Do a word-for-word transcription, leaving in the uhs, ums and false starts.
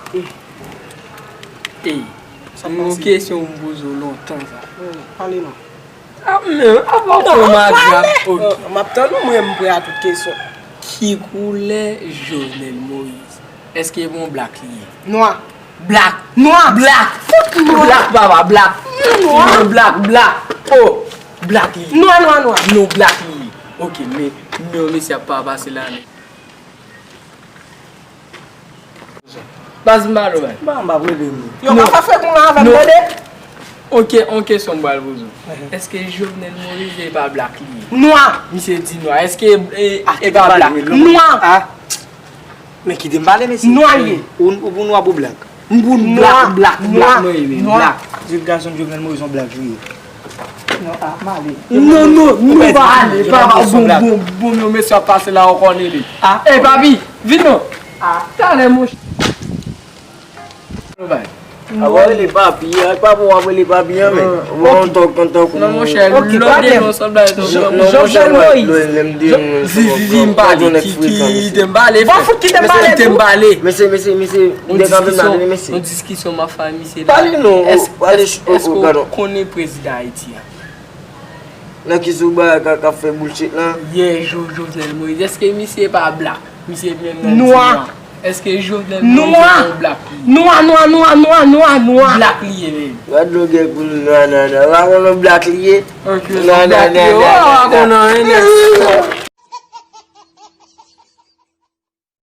Ey, yon kesyon m poze w lontan sa. Pale non. Ah, men, apa w pran magra? Ok. M ap tann ou, mwen, m prè a tout kesyon. Ki koulè Jovenel Moïse? Èske bon blak li ye? Nwa. Blak. Nwa. Blak. Fout nwa. Blak, papa, blak. Nwa. Non, blak, blak. Oh, blak li ye. Nwa, nwa, nwa. Non, blak li ye. Ok, men nimewo mesye ap pa pase la, men. Baz, m pa lo bay. Ba, m pa rele m. Yo, pa fè fè konn avè m, tande? Ok, on kesyon m pral poze w. Èske Jovenel Moïse e pa blak li ye? Nwa. Misye di nwa. Èske e, e pa blak? Nwa. Ah. Men kite m pale, mesye. Nwa ye. Ou, ou pou nwa pou blak. M pou blak, blak, blak, mwen ye, men blak. Zil gason Jovenel Moïse, on blak li ye. Non, ah, m ale. Non, non, non, pa ale, papa, bon, bon, bon, yon mesye ap pase la, ou konnen li. Ah. Ey, papi, vin non. Ah. Talè, monchè. Aba rele papi, a pa bon ap rele papi an, men. Bon, tank, tank, non, monchè, lòt de non, sòlda, non, monchè, Jovenel Moïse. Vivi, vivi, m pale, ki, ki, de m pale, frè. Kite m pale. Mesye, mesye, mesye, yon diskisyon, yon diskisyon m ap fè misye la. Pale non, pale. Èske w konnen prezidan Ayiti a? Nan ki sou bagay k ap fè bullshit lan? Yè, Jo-, Jovenel Moïse. Èske misye pa blak? Misye menm nan di nwa. Èske Jovenel Moïse se yon blak li ye? Nwa, nwa, nwa, nwa, nwa, nwa. Blak li ye menm. Gad longè kou l nwa, nwa, nwa. Ou pa konn blak li ye? Ok, nwa, nwa, blak li ye. Ou pa konn anyen, nèg.